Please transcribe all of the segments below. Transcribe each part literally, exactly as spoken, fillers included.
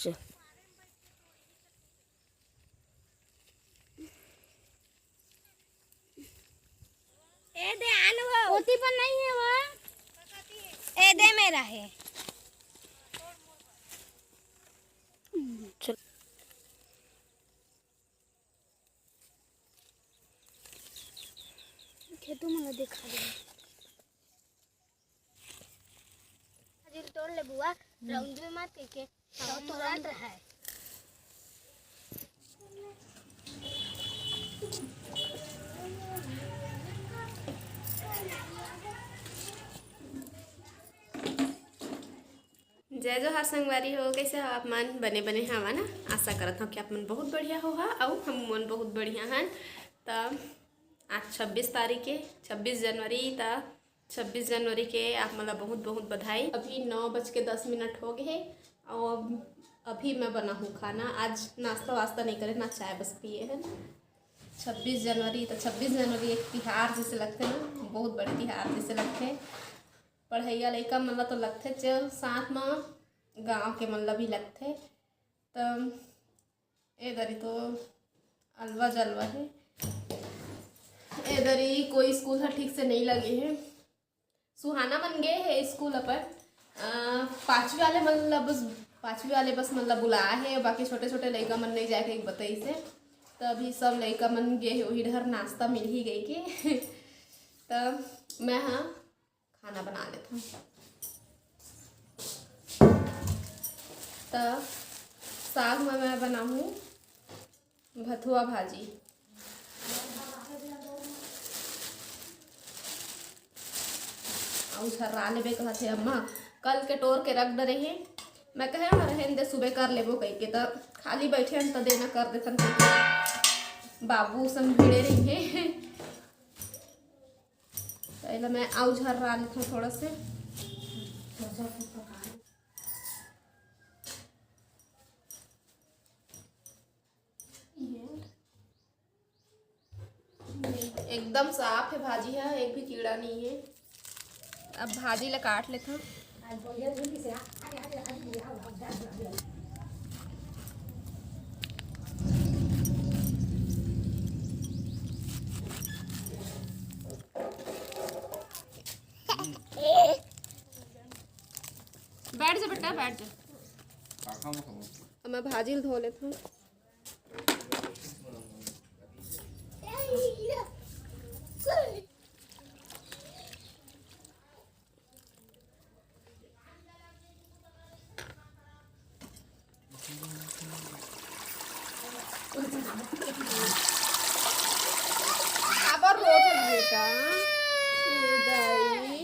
चल। ए दे आन वो। ओती पर नहीं है वो। ए दे मेरा है। चल। खेतों में दिखा दे। खजूर तोड़ ले बुआ, रौंदवे मत कइके। हाँ, तुरंत है। जय जोहार संगवारी हो, कैसे हो आप मन? बने बने हवा ना? आशा करत हूँ कि आप मन बहुत बढ़िया हो हा, अउ हम मन बहुत बढ़िया हन। त आज छब्बीस तारीख के, छब्बीस जनवरी, त छब्बीस जनवरी के आप मन ला बहुत बहुत बधाई। अभी नौ बज के दस मिनट हो गए हे, अउ अब, अभी मैं बनाहूँ खाना। आज नाश्ता वास्ता नहीं करे, ना चाय बस पिए हैं। छब्बीस जनवरी, तो छब्बीस जनवरी एक तिहार जैसे लगथे ना, बहुत बड़े तिहार जैसे लगथे। पढ़इया लइका मन ला तो लगथे, चल साथ म गाँव के मन ला भी लगथे। त ए दरी तो अलवा जलवा हे, ए दरी कोई स्कूल ह ठीक से नहीं लगे हे। सुहाना मन गे हे स्कूल अपन, अ, पाँचवी वाले मन ला बस, पाँचवी वाले बस मन ला बुलाए हे, बाकी छोटे छोटे लइका मन नहीं जाए के बतइस हे। त अभी सब लइका मन गे हे, वही डहर नाश्ता मिल ही गई के। त मैं हा खाना बना लेथन। त साग में मैं बनाहूँ भथुआ भाजी। अउ झर्रा लेबे कहत हे अम्मा, कल के टोर के रख डरे हे। मैं कहे, "हाँ, रहन दे, सुबह कर लेबो," कहिके, त खाली बैठे हन, त देना कर देथन कहिके। बाबू संग भिड़े रही हे। त एला मैं अउ झर्रा लेथों थोड़ा से। एकदम साफ हे भाजी ह, एक भी कीड़ा नहीं हे। अब भाजी ला काट लेथों। बैठ जा बेटा, बैठ जा। अब मैं भाजी ल धो लेथों। काबर रोत हस बेटा? ए दाई,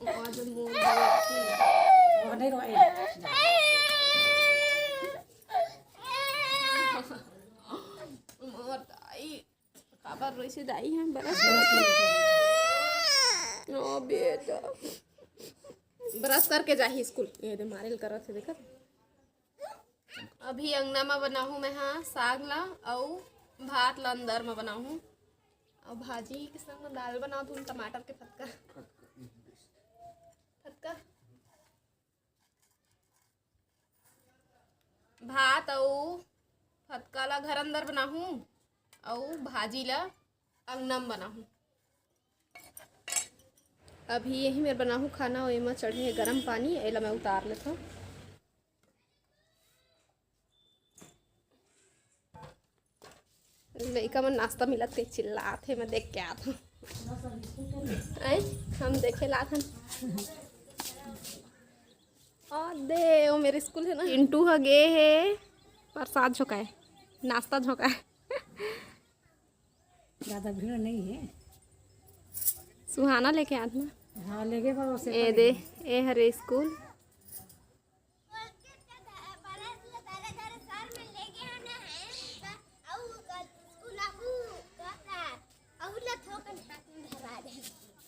आज मोर बेटी। मोर दाई, काबर रोइसे दाई? हम बरस करके, ओ बेटा, बरस करके जाही स्कूल। ए दे मारे ल करत हे, देखत। अभी अंगना म बनाहूँ मैं हा साग ला, अउ भात ला अंदर म बनाहूँ, अउ भाजी के संग म दाल बनात हूँ, टमाटर के फतका। फतका। भात अउ फतका ला घर अंदर बनाहूँ, अउ भाजी ला अंगना म बनाहूँ। अभी यही मेर बनाहूँ खाना, अउ एमा चढ़े हे गरम पानी, एला मैं उतार लेथों। लइका मन नाश्ता मिलत के चिल्लात हे, मैं देख के आत हूँ। आए, हम देखे लात हन। आ दे, वो मेरे स्कूल है ना। पिंटू ह गे हे प्रसाद झोंकाए, नाश्ता झोंकाए। ज्यादा भीड़ नहीं है। सुहाना लेके आत ना। हाँ, लेके पर उसे ए दे, ए हरे स्कूल।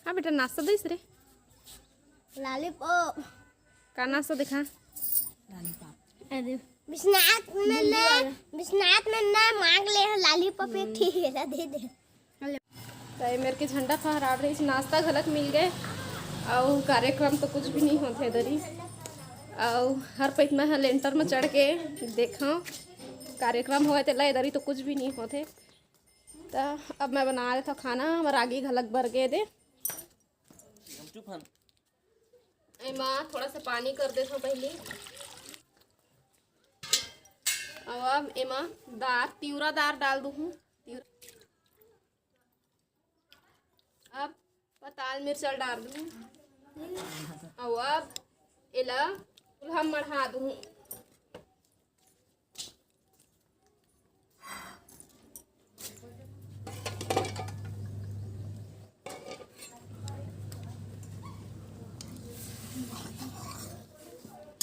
हाँ बेटा, नाश्ता दिस रे। लॉलीपॉप। का नाश्ता दिखा? लॉलीपॉप। अरे, बिस्नात में ना, बिस्नात में ना मांग ले लॉलीपॉप एक ठेला दे दे। त ए मेर के झंडा फहरात रहिस, नाश्ता घलक मिल गए, अउ कार्यक्रम तो कुछ भी नहीं होथे दरी। अउ हर पइत मैं ह लेंटर म चढ़ के देखव, कार्यक्रम होय तेला, ए दरी तो कुछ भी नहीं होथे। त अब मैं बना लेथव खाना, हमर आगी घलक बर गे दे। एमा थोड़ा सा पानी कर देथव पहली। अउ अब एमा दार, तिवरा दार डाल दूहूँ। तिवरा, अब पताल मिर्चा डाल दूहूँ। अउ अब एला चूल्हा म मढ़ा दूहूँ।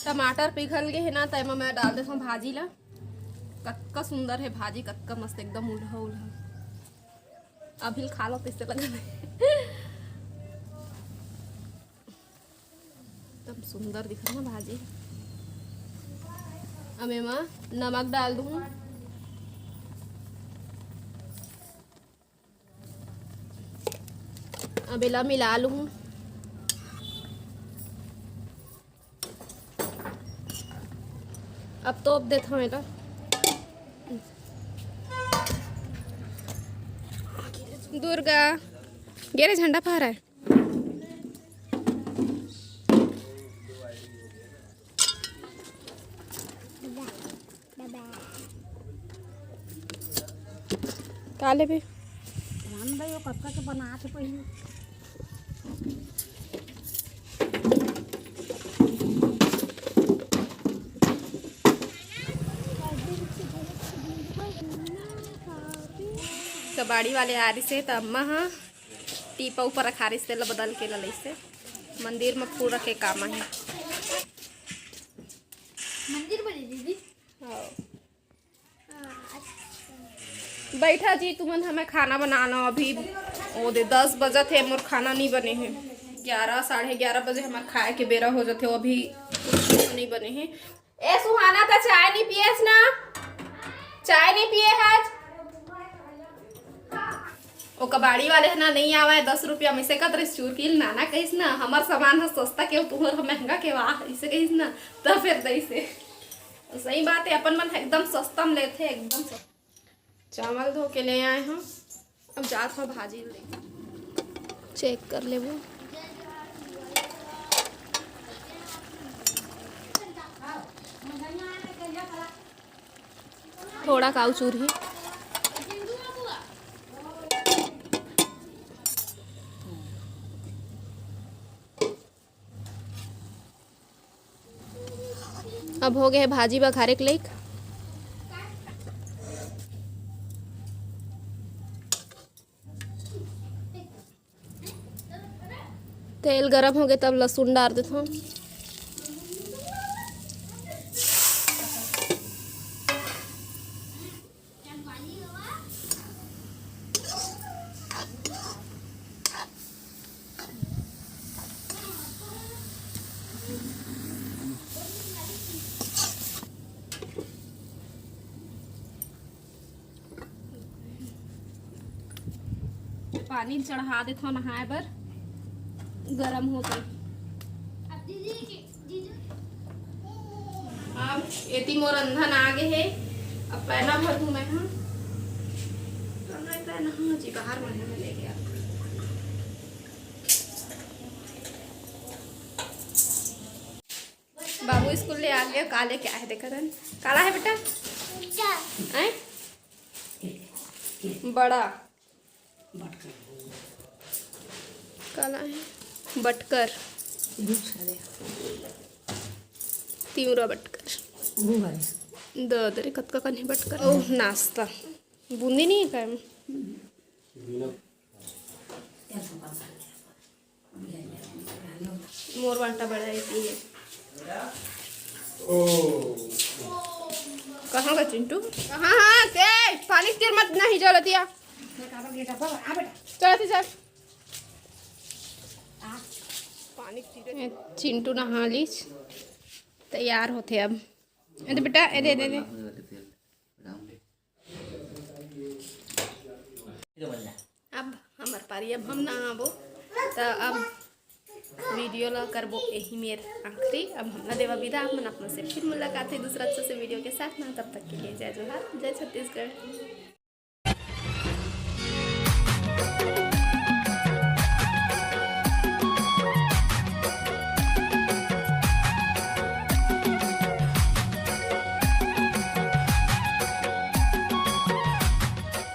टमाटर पिघल गे हे ना, त एमा मैं डाल देथव भाजी ला। कतका सुंदर हे भाजी, कतका मस्त, एकदम उल्हा उल्हा। अभी खा लो, तइसे लगत हे। एकदम सुंदर दिखत ना भाजी। अब एमा नमक डाल दूँ। अब एला मिला लूँ। अब तोप देथव एला। दुर्गा, गे रे झंडा फहराए। का लेबे? राम दाई, वो कतका के बनात हे पहिली। कबाड़ी वाले आ रिसे त अम्मा ह टीपा ऊपर रखा रिसे, तेला बदल के ला लइसे। मंदिर म फूल रखे काम आहे। मंदिर बने दीदी। हाँ। बइठा जी, तुमन हमें खाना बना लो। अभी ओ दे दस बजत हे, मोर खाना नहीं बने हे। ग्यारह, साढ़े ग्यारह बजे हमार खाए के बेरा हो जाथे, वो अभी कुछ नहीं बने हे। ए सुहाना, त चाय नहीं पिएस ना? चाय नहीं पिए हस? ओ कबाड़ी वाले ह ना, नहीं आवे, दस रुपया में से कत रहिस चुरकी ल नाना कहिस ना, "हमर सामान ह सस्ता के, तुहर ह महंगा के, वाह," इसे कहिस ना, त फिर दइसे। सही बात है, अपन मन एकदम सस्ता में लेथे, एकदम सस्ता। चावल धो के ले आए हंव, अब जात हंव भाजी ले, चेक कर लेबो। थोड़ा काऊ चूरही। अब हो गे हे भाजी बघारे के लइक। तेल गरम हो गे, तब लहसुन डार देथंव। पानी चढ़ा देथव नहाए बर, गरम हो गई। अब एती मोर अंधन आ गे हे, अब पैना भर दूं मैं, हाँ। कहाँ है पैना? हाँ जी, बाहर में है, मैं ले गया। बाबू स्कूल ले आ गया, का लेके आए हे देखा तन। काला है बेटा? हैं? बड़ा। काला है? बटकर। तिवरा बटकर। द दरे कतका कन हे बटकर। ओह, नाश्ता। बूंदी नहीं है काय? मोर बांटा बड़ा है, ये। कहाँ का चिंटू? हाँ, हाँ, ते पानी के तीर मत नहीं जल दिया। चल, अति चल। पानी के तीर। चिंटू नहा लीस, तैयार होथे अब। ए दे बेटा, ए दे, ए दे, ए दे। अब हमर पारी, अब हम नहाबो। त अब वीडियो ला करबो यही मेर आखिरी। अब हमला देवा विदा, आप मन आप मन से फिर मुलाकात है दूसरा अच्छा से वीडियो के साथ में। तब तक के लिए जय जोहार, जय छत्तीसगढ़।